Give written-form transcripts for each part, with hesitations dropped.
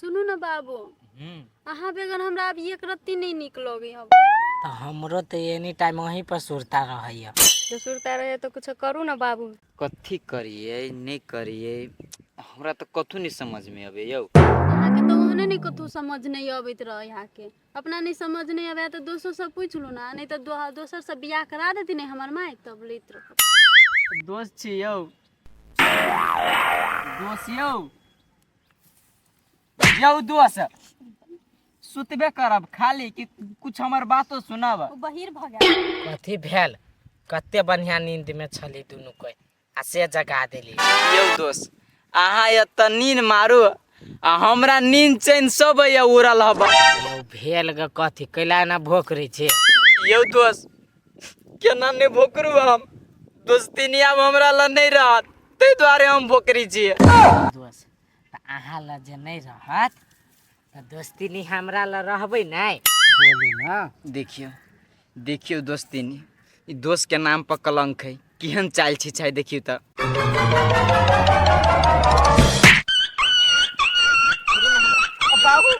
सुनू ने बाबू, अहाँ बगैर हमरा आब एक रत्ती नहि नीक लगैया। तऽ हमरो तऽ एनी टाइम वहीं पर सुरता रहैया। जो सुरता रहे तो कुछो करू ना बाबू। कथी करियै नहि करियै, हमरा तऽ कथू नहि समझमे अबै यौ। अहाँके तऽ ओहने नहि कतहु समझ नहि अबैत रहै। अहाँके अपना नहि समझ नहि अबै तऽ दोसरसँ पूछि लू ने, नहि तऽ दोसरसँ बियाह करा देती ने हमर माय, तब लैत रहब। दोस्त छी यौ, दोस्त यौ, यौ दोस्त, सुतबे करब खाली कि कुछ हमर बातो सुनब? ओ बहिर भऽ गेल। कथी भेल? कते बढ़िया नींद में छली दुनू कोई आ से जगा देली। यौ दोस्त, अहाँ एतऽ नींद मारू आ हमरा नींद चैन सब यऽ उड़ल हब। यौ भेल ग कथी, कैला एना भोकरै छै? यौ दोस्त, केना नहि भोकरू हम? दोस्ती आब हमरा लग नहि रहत, ताहि दुआरे हम भोकरी छियै। दोस्त, तऽ अहाँ लग जे नहि रहत तऽ दोस्ती हमरा लग रहबै नहि? बोलू ना। देखियौ देखियौ दोस्तीनी, ई दोस्त के नाम पर कलंक है, केहन चाल छी छै देखियौ तऽ। बाबू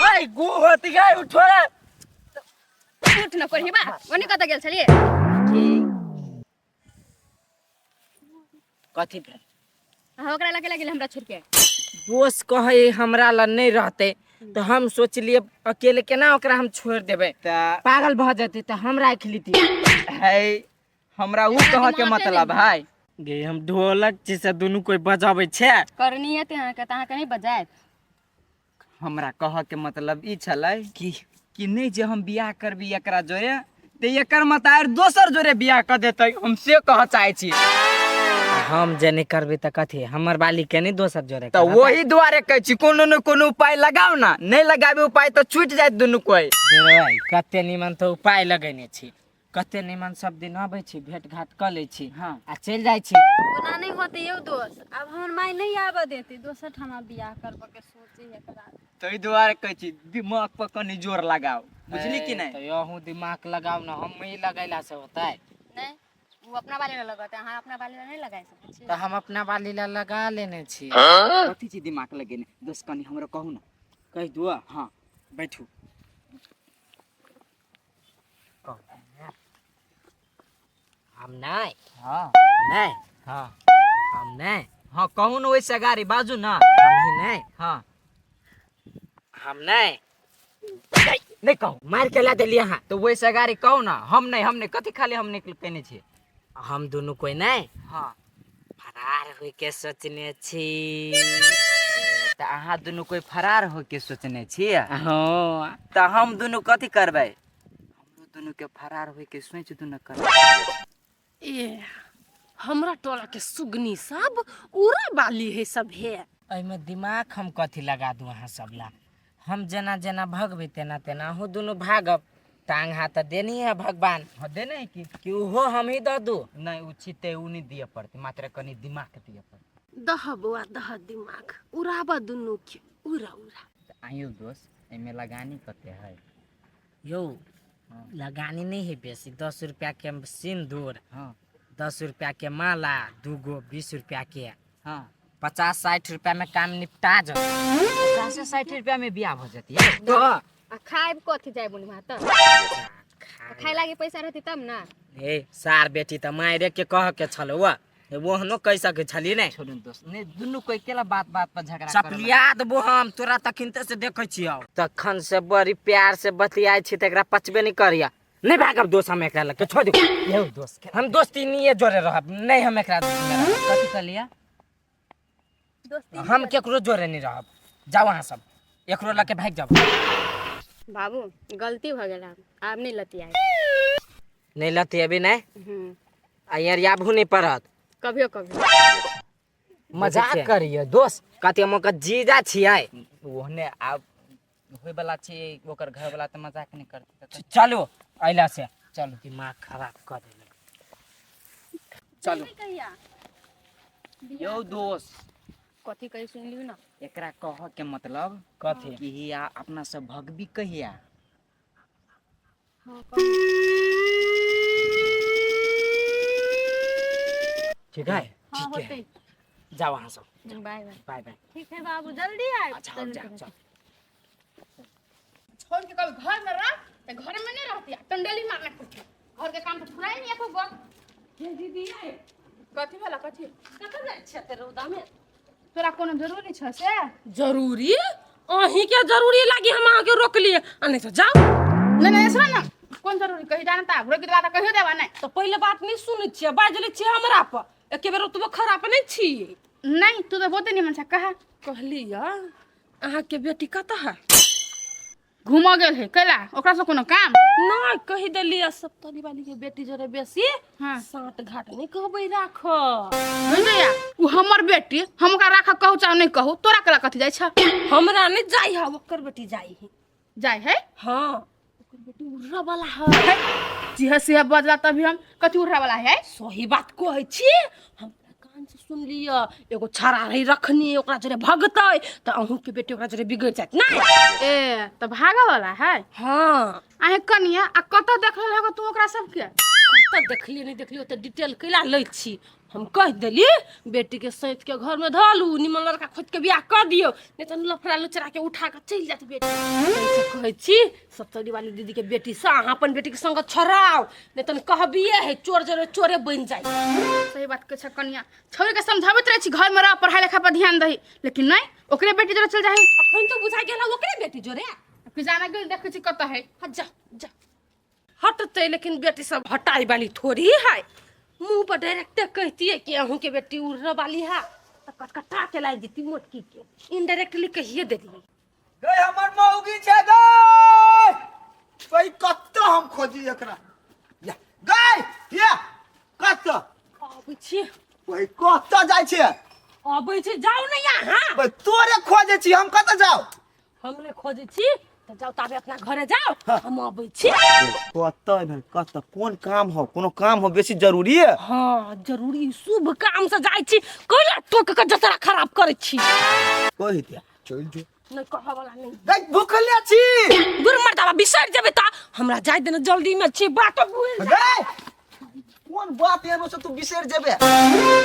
भाई गो होती गए, उठो रे। उठ न पढ़ी बा, ओने कतऽ गेल छलियै? कथी भेल? अहाँ ओकरा लगे गेल हमरा छोड़ के। दोस्त कहै हमरा लग नहि रहतै तऽ हम सोचलियै अकेले केना ओकरा हम छोड़ि देबै, तऽ पागल भऽ जेतै, तऽ हम राखि लेती। है हमरा उ कह के मतलब है। गे हम ढोलक छी से दुनू कोई बजाबै छै। करनी हेतै अहाँके तऽ अहाँके नहि बजायत। हमरा कह के मतलब ई छलै कि नहि जे हम बियाह करबी एकरा जोरे तऽ एकर मतार दोसर जोरे बियाह कऽ देतै, हम से कह चाहै छी। हम जे नहि करबै तऽ कथी हमर बाली के नहि दोसर जोरे तऽ करत? वही दुआरे कहै छी कोनो ने कोनो उपाय लगाउ ना, नहि लगाबे उपाय तऽ छूटि जायत दुनू कोइ। रे कते निमन तऽ उपाय लगेने छी, कते निमन सब दिन अबै छी, भेंट घाट कऽ लै छी आ चलि जाइ छी। ओना नहि होतै यौ दोस्त, आब हमर माय नहि आबऽ देतै, दोसर ठाम बियाह करबऽ के सोचे एकरा। ताहि दुआरे कहै छी दिमाग पर कनि जोर लगाउ, बुझली कि नहि? तऽ अहूँ दिमाग लगाउ ने, हम ही लगैला से होतै? नहि, ओ अपना वाले ला लगतै, अहाँ अपना वाले ला नहि लगाइ सकै छी। तऽ हम अपना वाली ला लगा लेने छी। कथी छी दिमाग लगेने दोस्त, कनि हमरा कहू ना। कहि दुआ? हाँ। बैठू। हम नहि। हाँ। नहि। हाँ। हम नहि। हाँ कहू ने, ओहिसँ गाड़ी बाजू ना। हम ही नहि। हाँ। हम नहि। नहि कहू। मारि के ला देलियै अहाँ। तऽ ओहिसँ गाड़ी कहू ना। हम नहि, हम नहि, कथी खाली हम नहि कहने छियै? हम दुनू कोई नहि। हाँ। फरार होय के सोचने छी। तऽ अहाँ दुनू कोई फरार होके सोचने छियै? हाँ। तऽ हम दुनू कथी करबै? हमरो दुनू के फरार होके सोच दुनू करबै। ए हमरा टोला के सुगनी सब उड़ा बाली है सब हे। एहिमे दिमाग हम कथी लगा दू अहाँ सब ला? हम जेना जेना भगबै तेना तेना अहूँ दुनू भागब। टांग हाथ तऽ देनी है भगवान। हाँ देने है की? कि ओहो हम ही दऽ दू? नहि, ओ छितै ओ नहि दिअ पड़तै, मात्र कनि दिमाग दिअ पड़तै। दह बौआ दह, दिमाग उड़ाब दुनू के, उड़ा उड़ा। तऽ आइयो दोस्त, एहिमे लगानी कते है? यौ लगानी नहीं है बेसी, 10 रुपया के सिंदूर, हाँ, 10 रुपया के माला, दूगो 20 रुपया के, हाँ, 50-60 रुपया में काम निपटा जाओ। 50-60 रुपया में बियाह भऽ जेतै यौ? तो आ खायब कथी जाय बुनवा तऽ खाय लागी पैसा रहती तब ना। ए सार बेटी तऽ मायरे के कह के छलो वा, ओहनो कहि सकै छली ने। छोड़ू दोस्त, नहि दुनू कोई केला बात बात पर झगड़ा करऽ चपलिया देबो हम तोरा, तखन से देखै छियौ तखन से बड़ी प्यार से बतियाइ छी तऽ एकरा पचबे नहि करिया। नहि भागब दोस्त, हम एकरा लग के छोड़ दू। यौ दोस्त, हम दोस्ती नहीं जोड़े रहब, नहीं हम एकरा कथी कहलियै? दोस्ती हम केकरो जोड़े नहीं रहब, जाओ अहाँ सब एकरो लग के भागि जाओ। बाबू गलती भऽ गेल, आब नहि लतियाए। नहीं लतियेबी नहीं आ यार आबू नहीं पड़त। कभियो कभियो। मजाक करियै दोस्त। कथी हम ओकर जीजा छियै? ओहने आब होय वाला छै, ओकर घर वाला तऽ मजाक नहि करतै। चलू अइला से। चलू। दिमाग खराब कऽ देलक। चलू। कहिया? यौ दोस्त। कथी कही, सुनि लियौ ना। एकरा कह के मतलब कथी? कि हिया अपना सब भगबी कहिया? ठीक है। हाँ होतै। जाओ अहाँ सब। बाय बाय। बाय बाय। ठीक है बाबू, जल्दी आए। अच्छा अब जा चल। छोड़ के कभी घर में रह तो घर में नहीं रहती, टंडेली मारने पड़ती, घर के काम तो फुराई नहीं एको गो। दीदी कथी भेला कथी? कतऽ जाइ छियै एते रौदा में? तोरा कोनो जरूरी छ से? जरूरी अहीं के जरूरी लागी हम अहाँके रोकलिए, आ नहीं तो जाओ। नहीं नहीं, सुन ना, कोन जरूरी कही जाने ता रोकि देला त कहियो देबा नहीं। तऽ पहिले बात नहीं सुनै छियै, बाजि लै छियै हमरा पर, एके बेर ओतबो खराब नहीं छियै। नहीं, तू तो बहुते निमन छ, कहा। कहलियै अहाँके बेटी कतऽ है? घूमऽ गेल है। कैला, ओकरा से कोनो काम? नहीं, कहि देलियै सप्तरी वाली के बेटी जरे बेसी हाँ। साँठ घाट नहीं कहबै राख। बुझलियै, उ हमर बेटी, हम ओकरा राख कहू चाहे नहीं कहू, तोरा केला कथी जाइ छ? हमरा नहीं जाइ है, ओकर बेटी जाइ है। जाइ है? हाँ, ओकर बेटी उर्रा वाला है। जिहे सिहे बजला तभी हम कथी उड़रा वाला है? सही बात कहै छी, हम कान से सुन लिअ, एगो छाड़ा रही रखनी, ओकरा जरे भगतै तऽ अहूँके बेटी ओकरा जरे बिगड़ि जायत नहीं। ए तऽ भागऽ वाला है? हाँ। आहे कनिया, आ कतऽ देखल होगा तू ओकरा सबके? कतऽ देखलियै नहि देखलियै, ओते डिटेल कैला लै छी? हम कहि देली बेटीके सैंत के घरमे धऽ लू, निमन लड़का खोजि के बियाह कऽ दियौ, नहि तऽ लफड़ा लुचरा के उठा कऽ चलि जायत बेटी। ताहिसँ कहै छी सप्तरी वाली दीदीके बेटीसँ अहाँ अपन बेटीके संग छोड़ाउ, नहि तऽ कहबिए है चोर जरे चोरे बनि जाइ। सही बात कहै छ कनिया, छोरी के समझाबैत रहै छी घर में रह, पढ़ाई लिखाई पर ध्यान दही, लेकिन नहीं, ओकरे बेटी जरे चल जाही। अखन तो बुझा गेल ओकरे बेटी जोरे। कि जाना गेल, देखै छी कतऽ है। हाँ, जा जा हटतै, लेकिन बेटी सब हटाई वाली थोड़ी है। मुंह पर डायरेक्ट कहतियै कि अहूँ के बेटी उड़ने वाली है तऽ कटकटा के लागि जेती मोटकी के, इनडायरेक्टली कहिए देलियै। गई हमर मौगी छै गई, गई कत्तो हम खोजी एकरा, या गई या कत्तो अबै छी। वही कत्तो जाइ छै? अबै छी, जाउ ने यहाँ। गई तोरे खोजे छी, हम कत्तो जाउ? हमरे खोजै छी तऽ जाउ ताबे अपना घरे जाउ। हाँ। हम अबै छी। कत्तो एहन कत्तो कोन काम हो? कोनो काम हो बेसी जरूरी है? हाँ, जरूरी शुभ काम से जाइ छी, कैला टोक के जतरा खराब करै छी? कहि दे चल जो। नहि कहऽ वाला नहि। गई भूखले छी। दूर मर्दाबा, बिसरि जेबै तऽ हमरा जाय देने, जल्दी में छी, बात भूलि गई कोन बात एहन से तू बिसरि जेबे?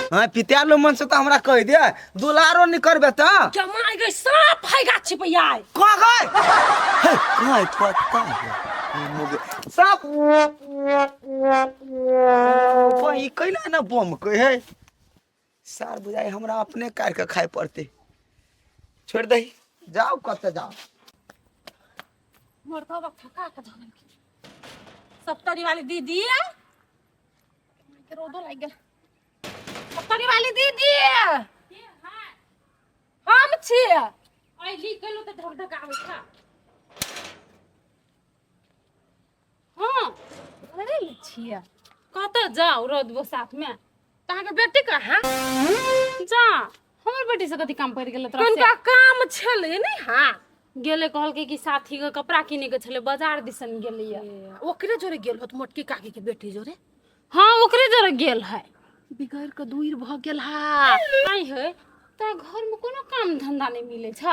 हाँ, पितालो मन से तऽ हमरा कहि दे, दुलारो नहीं करबे तऽ। जमाय गई साँप है गाछी पे आय। कहाँ गए? हे, कहाँ है? पता है साँप ई कैला ना बम कहे सार बुझाइ हमरा अपने काटि के खाय पड़तै। छोड़ि दही, जाउ कतऽ जाउ। मर्दाबा थका के धऽ देलखिन। सप्तरी वाली दीदी, रौदो लागि गेल। सप्तरी वाली दीदी, हम छियै। अइली गेलौ तऽ ढक ढक आबै छ। हाँ। घरे ने छियै। कतऽ जाउ रौद बसात में? तऽ अहाँके बेटी कहाँ? जा, हमर बेटी से कथी काम पड़ि गेलै तोरा से? कनिका काम छलै नहि? हाँ। गेलै, कहलकै कि साथी के कपड़ा किने के छलै, बाजार दिसन गेलैया। ओकरे जोरे गेल होत, मोटकी काकी के बेटी जोरे? हाँ, ओकरे जोरे गेल है। बिगड़ के दूर भऽ गेल हा। नहीं है तोरा घर में कोनो काम धंधा नहीं मिले छ?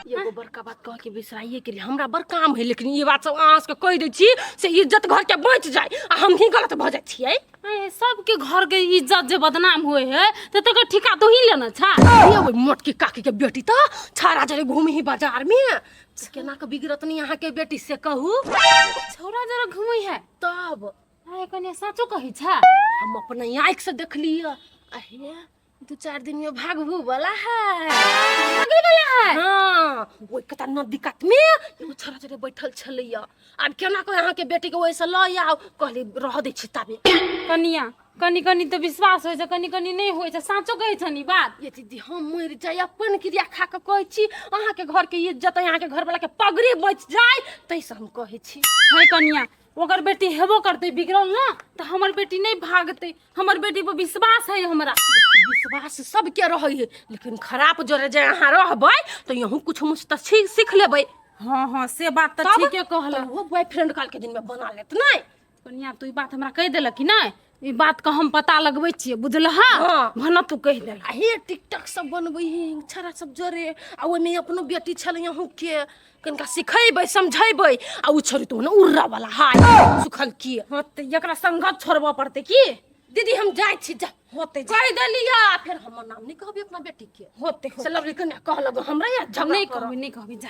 एगो बड़का बात कह के बिसराइए गेली, हमरा बड़ काम है, लेकिन ई बात सब अहाँ सबके कहि दै छी से इज्जत घर के बचि जाय आ हमही गलत भऽ जाइ छियै। ए, सबके घर के इज्जत जे बदनाम हुए है तो तकर ठिका तो ही लेना छा। ये ओहि मोटकी काकी के बेटी तऽ छाड़ा जरे घूमही बाजार में, से केना के बिगड़त नहीं अहाँ के बेटी से कहू? छौड़ा जरा घूमै है। तब आय कने साचो कहै छा? हम अपना आँखि से देखलियै, अहे 2-4 दिन में भागबू वाला है। भागे वाला है? हाँ, ओहि कता नदी कात में एगो छड़ा जरे बैठल छलैया। आब केना के अहाँ के बेटी के ओहिसँ लऽ आउ, कहली रह दै छी ताबे। कनिया, कनी कनी तऽ विश्वास होइ छै, कनी कनी नहि होइ छै। साचो कहै छनि ई बात? ये दीदी, हम मरि जाय, अपन क्रिया खा कऽ कहै छी, अहाँके घरके इज्जत, अहाँके घरवला के पगड़ी बचि जाय ताहिसँ हम कहै छी। है कनिया, ओकर बेटी हेबो करतै बिगड़ल ना तऽ हमर बेटी नहि भागतै, हमर बेटी पर विश्वास है हमरा। विश्वास सबके रहै है, लेकिन खराब जोरे जे अहाँ रहबै तऽ यहूँ कुछ मुछ तऽ सीख लेबै। हाँ हाँ, से बात तऽ तब? ठीके कहलक। तऽ ओहो बॉयफ्रेंड काल के दिन में बना लेत नहि? कनिया, तू ई बात हमरा कहि देलक कि नहि? ई बात के हम पता लगबै छियै, बुझलह? हाँ। भने तू कहि देलक। आ हे टिकटॉक सब बनबै है छड़ा सब जोरे, आ ओहिमे अपनो बेटी छलै अहूँके, कनिका सिखेबै समझेबै। आ उ छोरी तो ने उर्रा वाला हाय सुखल की। हाँ, तऽ एकरा संगत छोड़बऽ पड़तै की? दीदी, हम जाइ छी, जा होते कह देलिया फिर हमर नाम नहीं कहबी अपना बेटी के होते से लवली कन्या कहलक हमरा या झगड़ा नहीं करब। कहबी नहीं कहबी जा।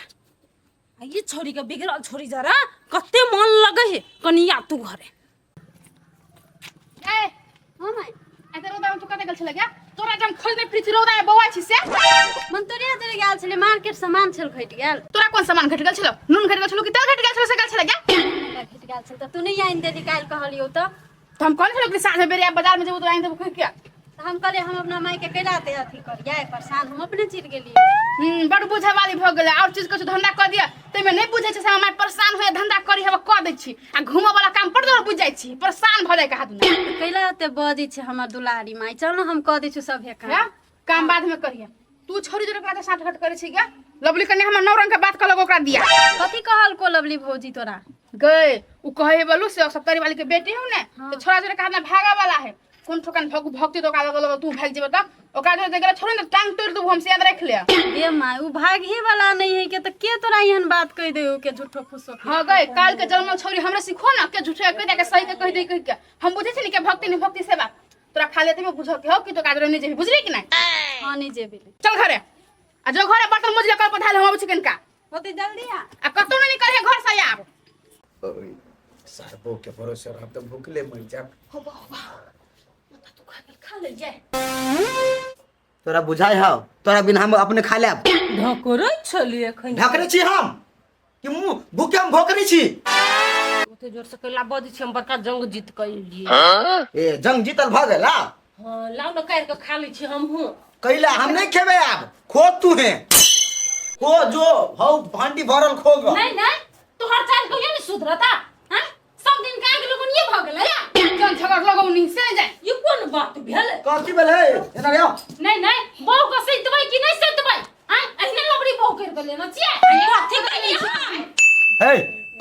आ ई छोरी के बिगड़ल छोरी जरा कते मन लगे है कनिया तू घरे। ए हाँ माय। एते रौदा में तू कतऽ गेल छलै गे? तोरा जब खोज नहि फिरै छी रौदा में बौआ छी से। मंतोरिया चलि गेल छलै मार्केट, सामान छल घटि गेल। तोरा कोन सामान घटि गेल छलौ? नून घटि गेल छलौ कि तेल घटि गेल छलौ से गेल छलै गे? घटि गेल छल तऽ तू नहि आनि देली, काल्हि कहलियौ तऽ। तऽ हम कहने छलौ कि साँझ बेरिया बाजार में जेबौ तऽ आनि देबौ कहि के। तऽ हम कहलियै हम अपना मायके कैला ते अथी करियै परेशान, हम अपने चलि गेलियै। बड़ बुझै वाली भऽ गेलै। आओर चीज किछु धंधा कऽ दिअ ताहिमे नहि बुझै छै से हमर माय परेशान होइए, धंधा करी हेबे कऽ दै छी आ घूमऽ वाला काम पर बुझि जाइ छी, परेशान भऽ जाइ के हाथ मे। कैला ओते बजै छै हमर दुलारी माय, चल ने हम कऽ दै छियौ सभे काम। हे, काम बाद में करिहे। तू छोरी जोरे ओकरा साथ घट करै छी गे? लवली कन्या हमर 9 रंग के बात कहलक ओकरा दिया। कथी कहलको लवली भौजी तोरा? गए उ कहे हे बोलू से सप्तरी वाली के बेटी हूँ ने तो छोरा जोरे कहा भागा वाला है, कोन ठोकन भग भगती तो ओकरा लग लग तू भाग जेबे त ओकरा जोरे गेला छोड़े ने टांग तोड़ देबू हम से याद रख ले। गे माय उ भागही वाला नहीं है के त के तोरा एहन बात कह दे के झूठो फूसो के? हां गए काल के जन्मल छोरी हमरे सिखो ना के झूठे कह दे के सही के कह दे कह के हम बुझे छी ने के भक्ति नहीं भक्ति से बात तोरा खा लेते में बुझल के हो कि तो ओकरा जोरे नहीं जेबी, बुझली कि नहीं? हां नहीं जेबे। चल घरे आ जो घरे बर्तन मोजले कर पठाल हम आबै छी कनिका। होते जल्दी आ। आ कतौ नहीं निकल घर से आब। ओए, सारबो के भरोसे रहब तऽ भूखले मरि जाब। खा ले जाए। तोरा बुझाइ हौ तोरा बिना हम अपने खा लेब? ढकरै छलियै एखन। ढकने छी हम कि मुँह भूखे हम भोकने छी? ओते जोर से कैला बजै छी, हम बड़का जंग जीत के एलियै। ए जंग जीतल भऽ गेल? हाँ लाउ ने काटि के खा लै छी हमहूँ। कैला हम नहीं खेबे आब, खो तू है खो जो हौ भांडी भरल खो ग। नहीं नहीं तोहर चाल कहियो नहीं सुधरता। हां सब दिन का आगि लगन ये भऽ गेलै या? जन झगड़ लगौनी से नहीं जाए। ई कोन बात भेलै? कथी भेलै? एना रे आओ। नहीं नहीं बहू के सैतबै कि नहीं सैतबै? आय एहने लबड़ी बहू कर के लेना छियै। कथी कहली हम? हे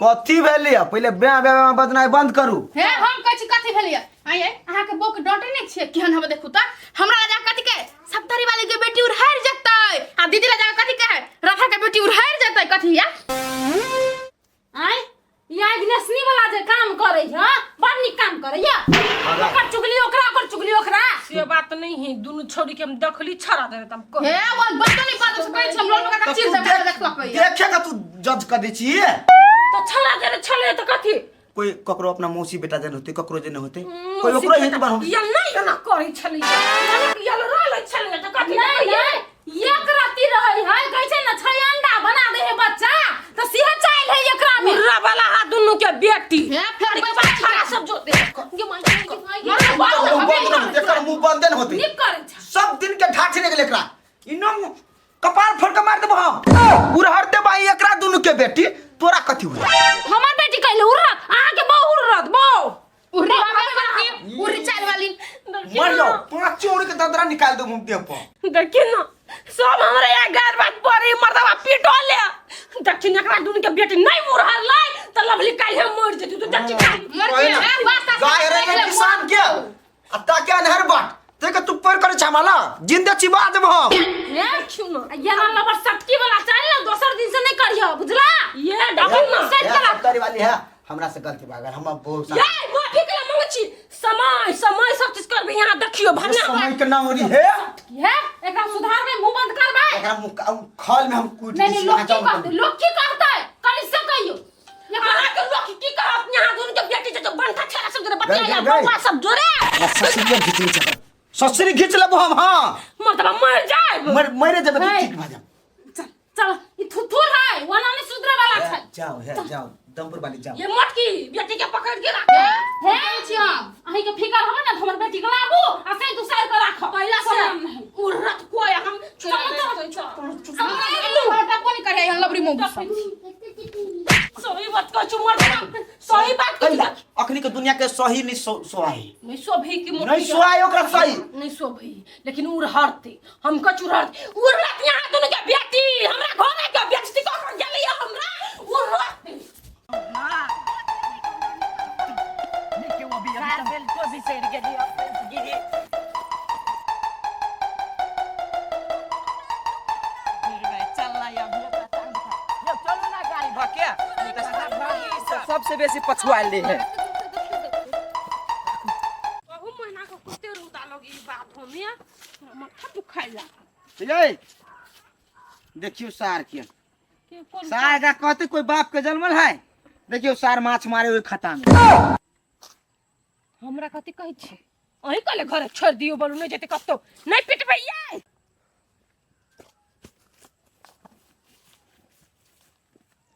कथी भेलै? पहिले ब्या ब्या ब्या बजनाइ बंद करू। हे हम कहै छी कथी भेलै? आय आय अहाँ के बहू के डांटे नहीं छियै केहन हवे देखू त हमरा लजा कथी के सप्तरी वाली के बेटी उड़हार जतै आ दीदी लजा कथी के राधा के बेटी उड़हार जतै कथी या? आय ई आग्नेशनी वाला जे काम करै ह बड़ नीक काम करै ह, ओकर चुगली ओकरा ओकर चुगली ओकरा। से बात नहीं है, दुनू छोरी के हम देखली छड़ा देने त हम कह। हे वन बात नहीं बात से कहै छी हम लोग का तऽ चीज तू से देखलक देखे के तू जज कर दै छी। त छड़ा देने छले त कथी? कोई ककरो अपना मौसी बेटा जन होते ककरो जन होते कोई ओकरो हित बन या नहीं एना करै छलै या रहलै छलै त कथी? नहीं नहीं एक राती रहै है कहै छै ने छै अंडा बना दे है बच्चा त सिह चाइल है एकरा में। उर्रा वाला हा दुनू के बेटी। हे फिर के बाद छड़ा सब जोते गे माय गे माय गे। मुंह बंद न होते, एकर मुंह बंदे न होते। नीक करै छै सब दिन के ढाठ ने गेल एकरा इनो कपार फोड़ के मार देबो हम उड़हर देबा एकरा दुनू के बेटी। तोरा कथी हुई? हमर बेटी कहले उड़त अहाँ के बहु उड़त बहु उर्री वाली उर्री चाल वाली मर जाओ पांचों उड़ के ददरा निकाल देबो हम देह पर। देखी न सब हमरा यहाँ गैर बात पड़ी मर्दवा पीटो ले। देखी न एकरा दुनू के बेटी नहीं मुरहर लै त लवली काल्हि हम मर जेती तू देखी काल्हि। मर जे बस जाय रे रे किसान के आ ताके अनहर बाट ते के तू पर करे छमाला जिंदे चिबा देबो हम। देखियौ न ये ना लबर सटकी वाला चाल ना दोसर दिन से नहीं करियो बुझला? ये देखी न सेट करा। सत्तरी वाली है हमरा से गलती भऽ गेल हम बहुत ये माफी के मांगै छी, समय समय सब चीज करबै यहाँ देखियो भन्ना समय के नाम होरी है। हे एकरा सुधार में मुंह बंद करबै। एकरा मुंह खल में हम कूट नहीं नहीं दै छी, लोग अहाँ की जाउ कहतै लोग की कहतै कनि से कहियो। अहाँ के लोग की कहत? यहाँ दुनू के बेटी जे बंठा छेड़ा सब जोरे बतिया गई, गई। बौआ सब जोरे। हमरा ससुरिये घीच लै छै, ससुरी घीच लेबो हम। हाँ मर्दवा मर जाए मर मरे जेबै तऽ ठीक भऽ जाब। चल चल ई थुथुर है ओना नहीं सुधरे वाला छै। जाओ हे जाओ दमपुर वाली जाओ। ये मोटकी बेटी के पकड़ के राख। हे छी हम अहीं के फिकर होबे ना हमर बेटी के लाबू आ से तू साइड के राख पहला से उड़त कोई हम चल चल हमरा कोनी करे हम लबरी मुंह सही बात कहै छु मर्दवा सही बात कहै कैला छु। अखनी के दुनिया के सही नहीं सोहाई नहीं शोभे की मोटकी नहीं सोहाई ओकरा सही नहीं शोभे लेकिन उड़हरते हम कछु उड़हरते उड़रत यहाँ दुनू के बेटी हमरा घर के बेइज्जती कऽ के गेलै हमरा उड़रत। सबसे बेसी पछुआल है। बहु महीना के कुत्ते रौदा लगी बा। ये देखियो सार के सार एकरा कहते कोई बाप के जन्मल है। देखियो सार माछ मारे ओहि खाता में। हमरा कथी कहै छी? अहीं कहले घरे छोड़ि दियौ, बोलू नहि जेतै कतौ, नहि पिटबै यै।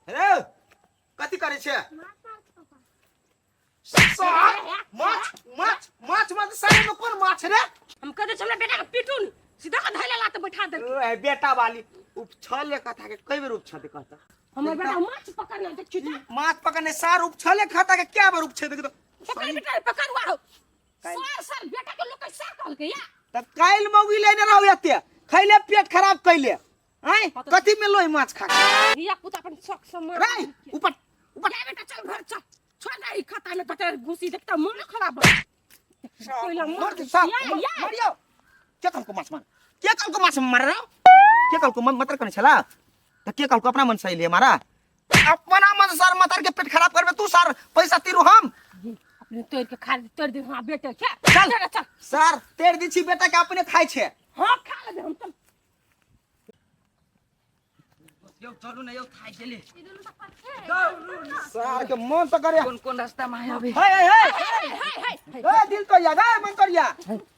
रे कथी करै छै? सार माछ माछ माछ माछ सारे में कोन माछ रे? हम कह दै छी हमरा बेटा के पिटू ने, सीधा के धैले लात बैठा देलकै। ओ बेटा वाली उपछले कथा के कई बेर उपछते कहता। हमर बेटा माछ पकड़ने देखियौ त। माछ पकड़ने सार उपछले खाता के क्या बार उपछे देख तो। पकड़ बेटा पकड़वा हो। सार सार बेटा के लोग कैसा कहलकै या? त काइल मौगी लेने रहू एते खैले पेट खराब कैले। आय कथी मिललो ई माछ खा के? धिया पुता अपन शौक से मार। रे ऊपर ऊपर जा बेटा चल घर चल, छोड़ दे ई खाता में कते घुसी देखता मन खराब हो। कोइला मार दे साहब, या, या। मारियो। के कहलको माछ मार? के कहलको माछ मार रहा? के कहलको मन मतर कने छला? त के कहलको अपना मन सही ले मारा? अपना मन सर मतर के पेट खराब करबे तू सर पैसा तीरू हम। अपने तोड़ के खा तोड़ दे हां बेटा के। चल। चल चल। सर तेर दी छी बेटा के अपने खाइ छे। हां खा लेबे हम चल। यौ चलू ने यौ थाकि गेली। सर के मन त करे। कोन कोन रास्ता में आबे? हे हे हे हे दिल तो या गे मन करिया।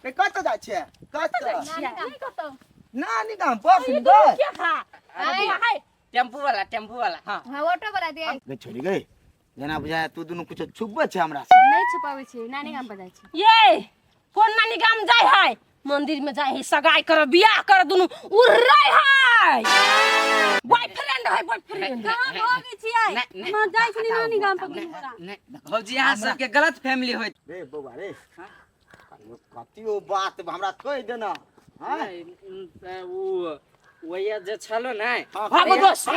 ए कत जाइ छे? कत? नहीं कतौ। नानी गाम पर सुन गए। के खा? हाय टेम्पू वाला, टेम्पू वाला। हाँ हां ऑटो वाला दे। गे छोड़ी गई जेना बुझाय तू दुनू कुछ छुपबै छै हमरा से। नहीं छुपाबै छी, नानी गाम पर जाइ छी। ये कोन नानी गाम जाय है? मंदिर में जाय है, सगाई कर बियाह कर दुनू उड़ै है। बॉयफ्रेंड है बॉयफ्रेंड। कहाँ भोगै छियै? हम जाइ छी नानी गाम पर दुनू गोरा। नहीं भौजी अहाँ सबके गलत फैमिली होइत। रे बौआ रे कतियो बात हमरा कहि देना। हाँ उ वही जे छलो ने भागो दोस्त।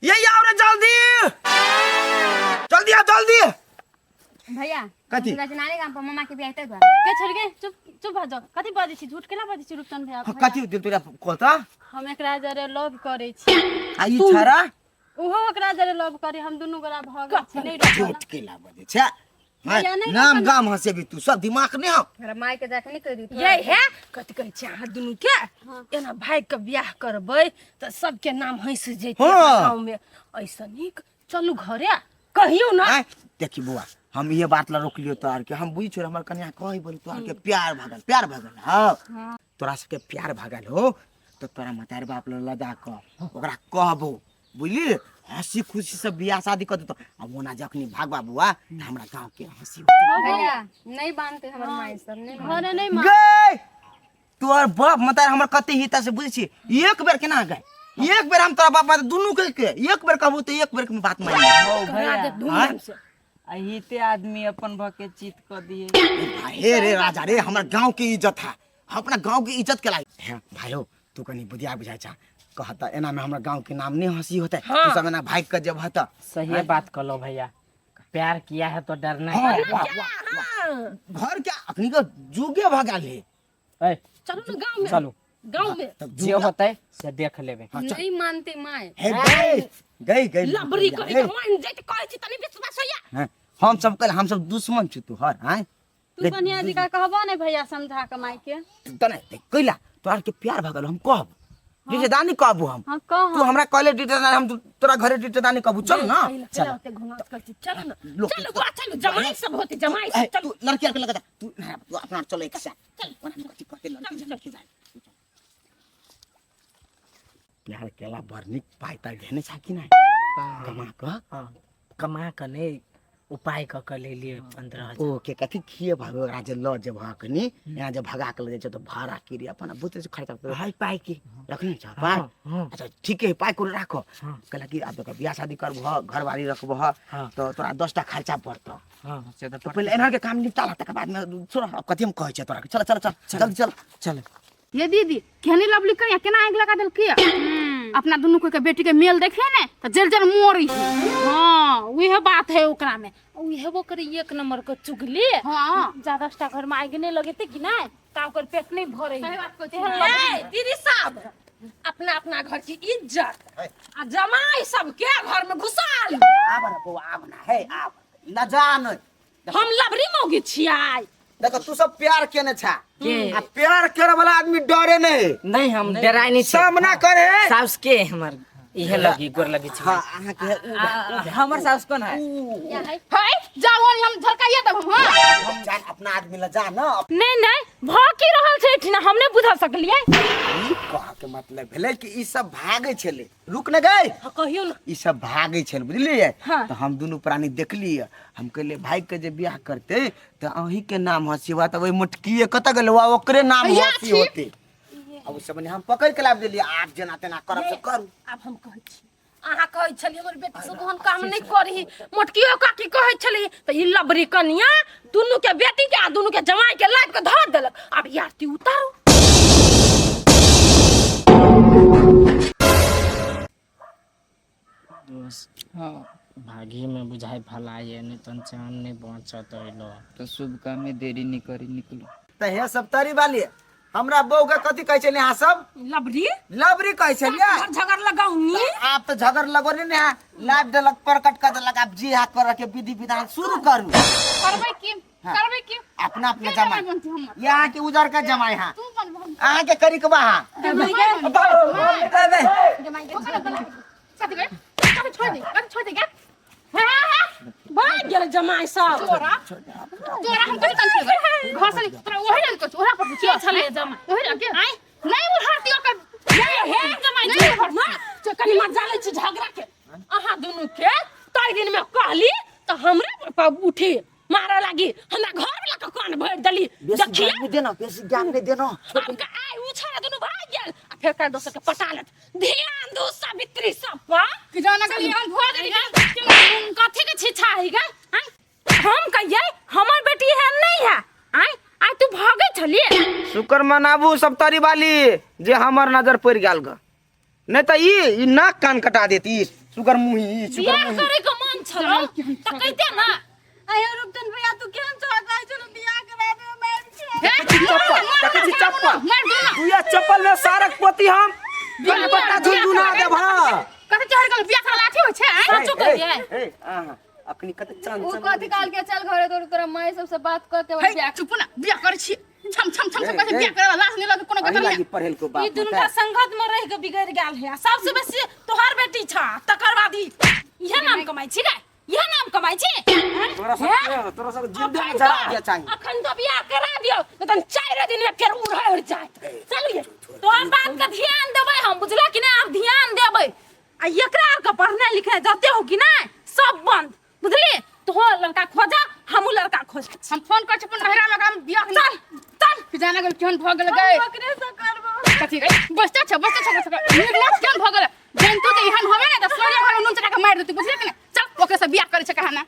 ये आओ रे जल्दी जल्दी आओ जल्दी। भैया कथी? हम नानी गाम पर मामा के बियाह तक के छोड़ के चुप चुप भ जाओ। कथी बाजै छी? झूठ केना बाजै छी रूपचंद भैया? कथी दिल तोरा कहता? हम एकरा जरे लव करै छी। आ ई छरा ओहो एकरा जरे लव करे, हम दुनू गोरा भ गेल छी। नहीं रोकल। झूठ केला बजै छै। भैया, नहीं नाम गाम हंसेबी तू सब दिमाग नहीं हो। हमरा माय के जाके नहीं कह दी। ये है कथी कहै छी अहाँ दुनू के? एना भाई के बियाह करबै त सबके नाम हंसि जैतै हाँ। गाँव में। ऐसा नीक चलू घरे कहियो ना। आँय, देखी बुआ हम ये बात ला रोकलियो तोहर के, हम बुझ छोड़ हमर कन्या कही बोली तोहर के प्यार भगल, प्यार भगल। हाँ तोरा सबके प्यार भगल हो तो तोरा मतार बाप ल लदा क ओकरा कहबो बुझली, हंसी खुशी से बियाह शादी कर देतो। आ ओना जखनी भागबा बुआ त हमरा गांव के हंसी भैया नहीं बांधते हमर माय सब नहीं घरे नहीं मान। गए तोहर बाप मतार हमर कते हिता से बुझै छी। एक बेर केना गए? एक बेर हम तोरा बाप माता दुनू के एक बेर कहबो त एक बेर के बात मान लेबो। करा दे धूमधाम से। अहिते आदमी अपन भ के चित क दिए। हे रे राजा रे हमर गांव के इज्जत है, हम अपना गांव के इज्जत के लाई। हे भाइयो तू कनी बुधिया बुझाइ छा कहता एना में हमरा गांव के नाम नहीं हंसी होते। तू सब एना भाग के जब हता। सही बात कहलो भैया, प्यार किया है तो डरना हाँ, है। वाह, वाह, वाह। घर के अखनी के जुगे भगा ले। ए, चलू ना गांव में। चलू गांव में तब जे होते से देख लेबे। हाँ, चल। नहीं मानते my. हे गई गई गई लबरी करी के मान जाइत कहै छी तनी विश्वास होइया। हाँ, हम सब कल हम सब दुश्मन छी तोहर। हाँ तू कन्या जी का कहबो नहीं भैया समझा के माय के। त नहीं कैला तोहर के प्यार भगल हम कहब रिश्तेदानी कहबो हम। हां कह। तू हमरा कहले रिश्तेदानी, हम तोरा घरे रिश्तेदानी कहबो। चल ना चल ओते घुमा कर छी चल ना। लोग चल बुआ चल जमाई सब होते जमाई सब चल। तू लड़की के लगा तू ना तू अपना चल एक साथ चल। ओना हम कथी कहते लड़की लड़की जाए। प्यार केला बड़ नीक पाइ ताइ घेने छा कि नहीं? कमा क। हाँ, कमा क नहीं उपाय क के ले लिए 15,000। ओ के कथी खिए भागो ओकरा जे ल जेबह कनी, यहाँ जे भगा के ल जाइ छै तऽ भाड़ा किरी अपन बुझते छै खर्चा करतै। है पाइ के रखने छ पाइ? हाँ। अच्छा ठीक है पाइ कोनो राखो। हाँ। कहला कि आब तोरा बियाह शादी करबह, घरवाली रखबह, हाँ। तऽ तोरा 10टा खर्चा पड़तौ। हाँ, से तऽ तऽ पहिले एना के काम निपटा ला, तकर बाद में छोड़ अब कथी हम कहै छियै तोरा के। चल चल चल जल्दी चल चल। ये दीदी केहनी लवली करिया केना आगि लगा देलकै? अपना दुनू कोई के बेटी के मेल देखे ने त जल जल मोरी। हां उहे बात है ओकरा में। उहे वो करी एक नंबर के चुगली। हां ज्यादा स्टा घर में आगि नहीं लगेते कि नहीं? ता ओकर पेट नहीं भरे सही बात कहै छी। ए, दीदी साहब अपना अपना घर की इज्जत आ जमाई सबके घर में घुसा लो। आब ना बौआ आब ना हे आब न जान हम लबरी मौगी छियै देखो तू सब प्यार केने छा आ प्यार करे वाला आदमी डरे नहीं नहीं हम डराइ नहीं छी सामना करे साउस के हमर इहे लगी गोर लगी छी हाँ अहाँ के उ हमर साउस कोन है है जाओ हम झलकाइए तब हम हाँ हम जान अपना आदमी ला जा ना नहीं नहीं भ की रहल छै एठिना हम नहीं बुझा सकलियै ई कह के मतलब भेलै कि ई सब भागै छलै रुक न गए हाँ, कहियो ना ई सब भागै छल बुझलियै हाँ। तऽ हम दुनू प्राणी देखलियै हम कहलियै भाई के जे बियाह करते तऽ अहीं के नाम हंसी तऽ ओहि मोटकिए कतऽ गेलै वा ओकरे नाम भैया हंसी छी। होते आ ओ सब हम पकड़ के लाबि देलियै आब जेना तेना करब से करू आब हम कहै छी अहाँ कहै छलियै हमर बेटी सब ओहन काम नहि करही मोटकियो काकी कहै छली तऽ ई लबरी कनिया दुनू के बेटी के आ दुनू के जमाई के लाबि के धर देलक आब ई आरती उतारू दोस्त हाँ भागी में बुझाई भलाई नहीं तो जान नहीं बचत अइलो तो शुभ काम में देरी नहीं करी निकलो तऽ हे सब तरी वाली हमरा बहू के कथी कहै छलै अहाँ सब लबरी लबरी कहै छलियै घर झगड़ लगाउनी आप तऽ झगड़ लगोने ने लाभ देलक प्रकट कर देलक आप जी हा कर के विधि विधान शुरू करू करबै की करबै की अपना अपना के जमाई जमाई बनतै हमर यहाँ के उजर का जमाई हाँ तू बनबह अहाँ के करी के बा हाँ कथी गए कथी छोड़ दे कथी छोड़ दे क्या भाग गेल जमाई सब तोरा तोरा हम कथी कंट्रोल कर घर से तोरा ओही लग कर ओहरा पर के छलै जमाई ओही लग के आय नहीं वो हरती ओकर हे जमाई नहीं जी ना से कनी मजा लै छी झगड़ा के अहाँ दुनू के ताहि दिन में कहली तऽ हमरे पर उठी मारे लागी हमरा घर वाला के कान भरि देली बेसी देखिए ज्ञान नहीं देना बेसी ज्ञान नहीं देना हम के आइ उ छोरा दुनू भाग गेल आ फेर कर दोसर के पटा लेत ध्यान दू सावित्री सब पर कि जाना गली हम भुआ देली कथी के छिछा है गा आँय? हम कहियै हमर बेटी है नहीं है आय आय तू भागै छलिए शुक्र मनाबू सब तरी वाली जे हमर नजर पड़ गेल ग नहीं तऽ ई ई नाक कान कटा देत ई सुगर मुही ई सुगर बियाह मुही करे के मन छलो त कहिते ना आयो रुपचन भैया तू केहन छोड़ा कहै छलो बियाह करा दे मारि छो देखै छी चप्पल देखै छी चप्पल मार दो ना दुया चप्पल में सारक पोती हम पत्ता झुनझुना देब हाँ कथी चढ़ गेल बियाह करला अथी होइ छै आँय? सचो कहियै ए अहाँ अखनी कते चांद उ कथी काल के चल घरे तोर तोरा माई सबसे बात कर के हे चुप ना बियाह करै छी छम छम छम छम कथी बियाह करला लाश नहीं लगे कोनो अही कथी लागी पढ़ेल को ई बाप दुनू का संगत में रह के बिगड़ गेल है सबसे बेसी तोहार बेटी छ तकर बाद ई इहे नाम कमाइ छी रे इहे नाम कमाइ छी तोरा सब तोरा सब जिंदा में जरा दिया चाहिए अखन तो बियाह करा दियो नहीं तो चारि दिन में फेर उड़ै जात चलिए तोहर बात के ध्यान देबै हम बुझला कि नहीं आब ध्यान देबै आ एकरा आर के पढ़नाइ लिखनाइ जते हो कि नहीं सब बंद बुझली तोहर लड़का खोजा हमहू लड़का खोज हम फोन कर छी अपन नहिरा में हम बियाह चल चल कि जाना गेल केहन भऽ गेल गए ओकरे से करबो कथी गए बसता छ बसता छ बसता निर्लज केहन भऽ गेल जन्तु जे एहन होबे ने तऽ सोरे घर में नून चटा के मारि देतै बुझलियै कि ने चल ओकरे से बियाह करै छै कहाना।